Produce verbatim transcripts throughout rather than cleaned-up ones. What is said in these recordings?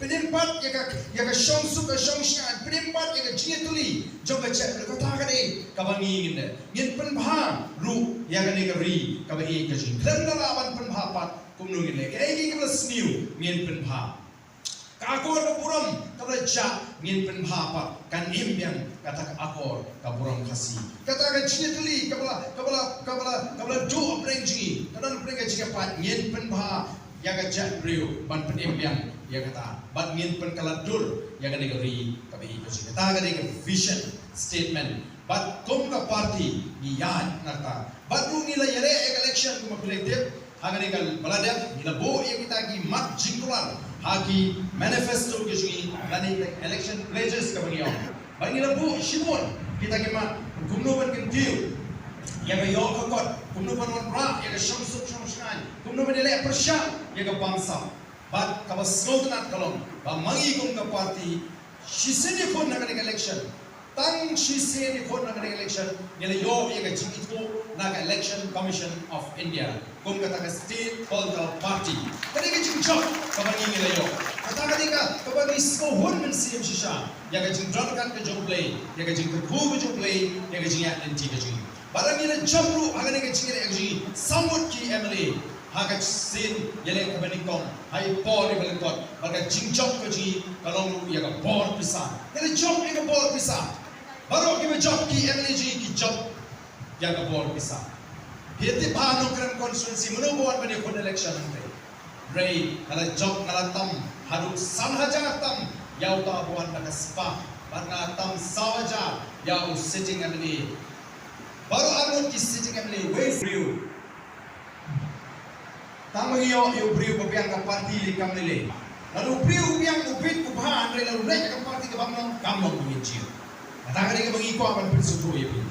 Pynim pat ïa ka, ïa ka shongsuk ka shongshngaiñ, pynim pat ïa ka jingïatylli jong ka jaitbynriew. Kata ka dei kaba ngi ngin leh. Ngin pynbha ruh ïa kane ka ri kaba ïeit ka jong ngi. Khlem da lah ban pynbha pat, kumno ngin leh? Kaei kaei kaba la sniew ngin pynbha. Ka akor ka burom kaba la jah ngin pynbha pat. Kan im biang kata ka akor ka burom Khasi. Kata ka jingïatylli kaba la, kaba la, kaba la, kaba la duh hapdeng jong ngi, ka don hapdeng ka jingïapait, ngin pynbha ïa ka jaitbynriew ban pynim biang ïa kata. Bad ngin pynkylla dur ïa kane ka ri kaba ïeit ka jong ngi. Kata ka dei ka vision statement. Bad kum ka party ngi ïaid na kata. Bad ruh ngi la ïaleh ïa ka election kumba phi la tip. Ha kane kaba la dep ngi la buh ïa kita ki mat jingkular ha ki manifesto ki jong ngi, lane election pledges kaba ngi ong. Bad ngi la buh shibun kita ki mat, kumno ban kyntiew ïa ka ïoh ka kot, kumno ban wanrah ïa ka shongsuk shongshngaiñ, kumno ban ïaleh pyrshah ïa ka bamsap. Bad kaba sngewtynnat ka long ba ma ngi kum ka party, shisien ïakhun na kane ka election, tang shisien ïakhun na kane ka election, ngi la ïoh ïa ka jingithuh na ka Election Commission of India kum kata ka state political party. Ka dei ka jingjop kaba ngi, ngi la ïoh. Kata ka dei ka, kaba ngi sngewhun mynsiem shisha ïa ka jingdon ryngkat ka jong U Blei, ïa ka jingkyrkhu ka jong U Blei, ïa ka jingïaid lynti ka jong ngi. Bad ngi la jop ruh ha kane ka jingïaleh ka jong ngi, sawdong ki M L A ha ka sien ïaleh kaba nyngkong, ha i por iba lyngkot. Bad ka jingjop ka jong ngi ka long ruh ïa ka bor pisa. Ngi la jop ïa ka bor pisa. Baroh kiba jop ki M L A jong ngi ki jop ïa ka bor pisa. Phi tip ha Nongkrem constituency mano ba wan ban ïakhun election hangtei? Hynrei nga la jop, nga la tam haduh san hajar tam ïa uta uba wan da ka spah, bad nga la tam saw hajar ïa u sitting M L A. Baroh arngut ki sitting M L A, wei briew. Tang ba ngi ïoh ïa u briew ba biang ka party lei kam lei lei. Lada u briew u biang u bit u bha, hynrei lada u leit ka party kaba bymlong, kam long ba ngin jied. Kata ka dei kaba ngi kwah ban pynsngewthuh ïa phi.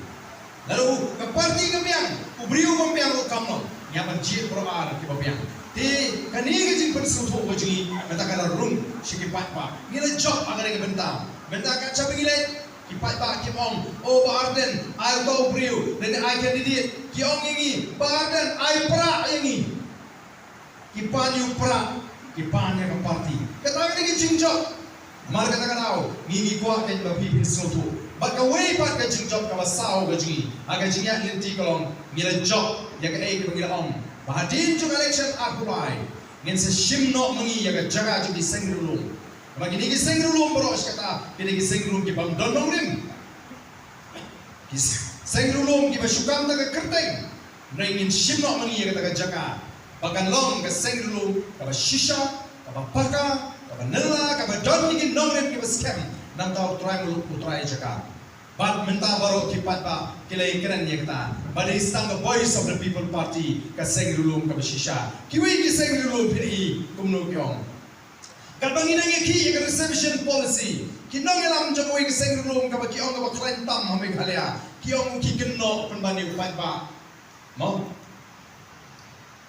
Lada u, ka party ka biang, u briew bym biang ruh kam long, ngi hap ban jied baroh ar kiba biang. Te kane ka jingpynsngewthuh ka jong ngi, kata ka la rung sha ki paidbah. Ngi la jop ha kane ka bynta. Bynta ka jop ngi leit, ki paidbah kim ong, "Oh, Bah Ardent, ai uta u briew, lane ai candidate." Ki ong ïa ngi, "Bah Ardent, ai prah ïa ngi." Ki pan ïa u prah, ki pan ïa ka party. Kata ka dei ka jingjop. Namar kata ka daw ngi, ngi kwah kein ba phi phin sngewthuh. Bad kawei pat ka jingjop kaba saw ka jong ngi ha ka jingïaid lynti ka long, ngi la jop ïa kaei kaba ngi la ong ba hadien jong ka election arphew lai, ngin sa shim noh ma ngi ïa ka jaka jong ki seng riewlum. Namar kine ki seng riewlum baroh shi katta ki dei ki seng riewlum ki bym don nongrim. Ki seng riewlum kiba shu kam da ka kyrteng. Hynrei ngin shim noh ma ngi ïa kata ka jaka ba kan long ka seng riewlum kaba shisha, kaba paka, kaba nylla, kaba don ïa ki nongrim kiba skhem. Nangta U Trai Muluk, U Trai Jaka. Bad mynta baroh ki paidbah ki la ïakren ïa kata. Bad dei tang ka Voice of the People Party, ka seng riewlum kaba shisha. Kiwei ki seng riewlum phi i kumno ki ong. Katba ngi dang ïakhih ïa ka reservation policy, ki nongïalam jong kawei ka seng riewlum kaba ki ong kaba khlaiñ tam ha Meghalaya, ki ong ki kynnoh pynban ïa u paidbah. Mo?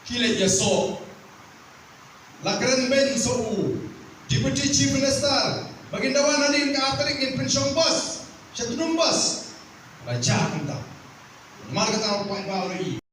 Ki leit ïasoh. La kren beiñ sa u Deputy Chief Minister ba kin da wan hadien ka ar tarik, ngin pynshong bus. Sha Tynnum bus. La jah kumta. Namar kata u paidbah u la i.